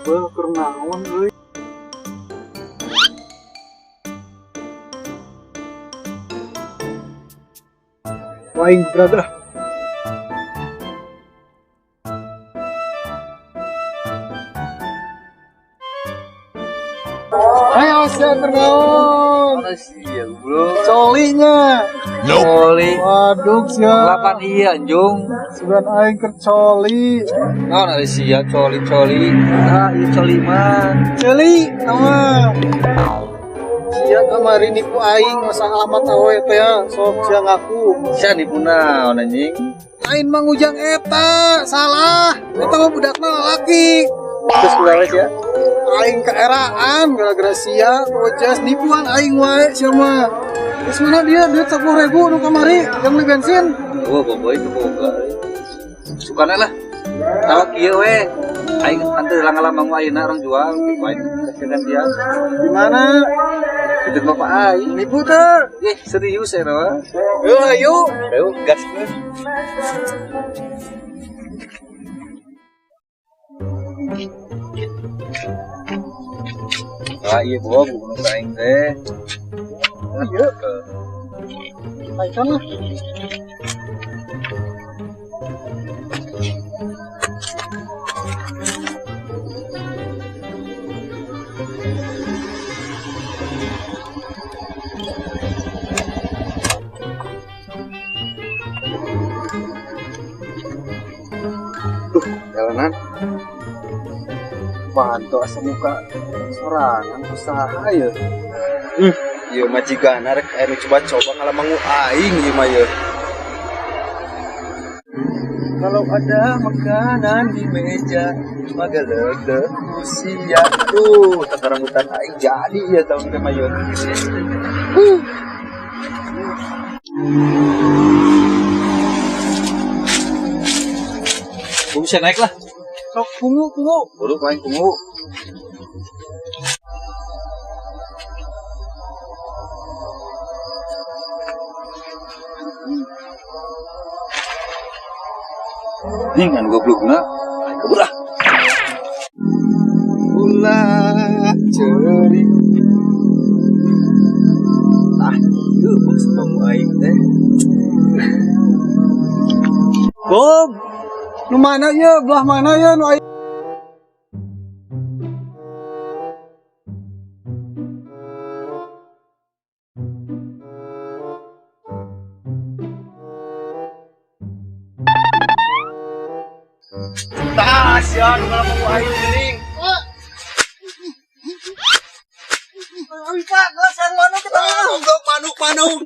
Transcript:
Beuh, keur naon euy? Waing brother. Ayo, sia keur naon? Mana sih ya, bro? Colinya. Coli. Waduh, sia. Delapan iya, anjung. Sugan aing keur coli. Naon ada sia coli coli. Ah, iya coli mah. Celi, nama. Sia kamari nipu aing masa alamat awe teh ya, sok sia ngaku. Sia nipu naon anjing? Lain Mang Ujang eta, salah. Eta mah budakna lalaki. Terus kumaha sia? Aing keeraan gara-gara sia jas nipuan aing wae sia mah. Terus mana dia duit 10.000 nu kamari yang beli bensin? Wah, boboy itu boga. Sukana lah. Tawa kieu we. Aing anteur langgalan mangu ayeuna orang jual, aing kasihan dia. Di mana? Itu bapak aing. Nipu teh. Eh, serius ya, mah. Yo ayo. Ayo gas. Ah, iya bawa bunuh aing teh. Ayo. Aikan lah. Duh, jalanan. Panto asa muka sorangan usaha ya. Ieu majikan rek anu coba-coba ngalamangu aing ieu mah ieu. Kalau ada makanan di meja, maka lele usia. Tuh, takarambutan aing jadi ieu tahun teh mah ieu. Gua bisa naik lah. Sok pungu pungu. Buru aing pungu. Nih kan goblokna, aing kabur ah. Ulah ceuri. Ah, ieu maksud kamu aing teh. Bob. Nu mana ya? Belah mana ya nu aing? Tas ya nu ngalamangu aing geuning. Awi Pak, geus yang mana kita? Goblok manuk-manuk.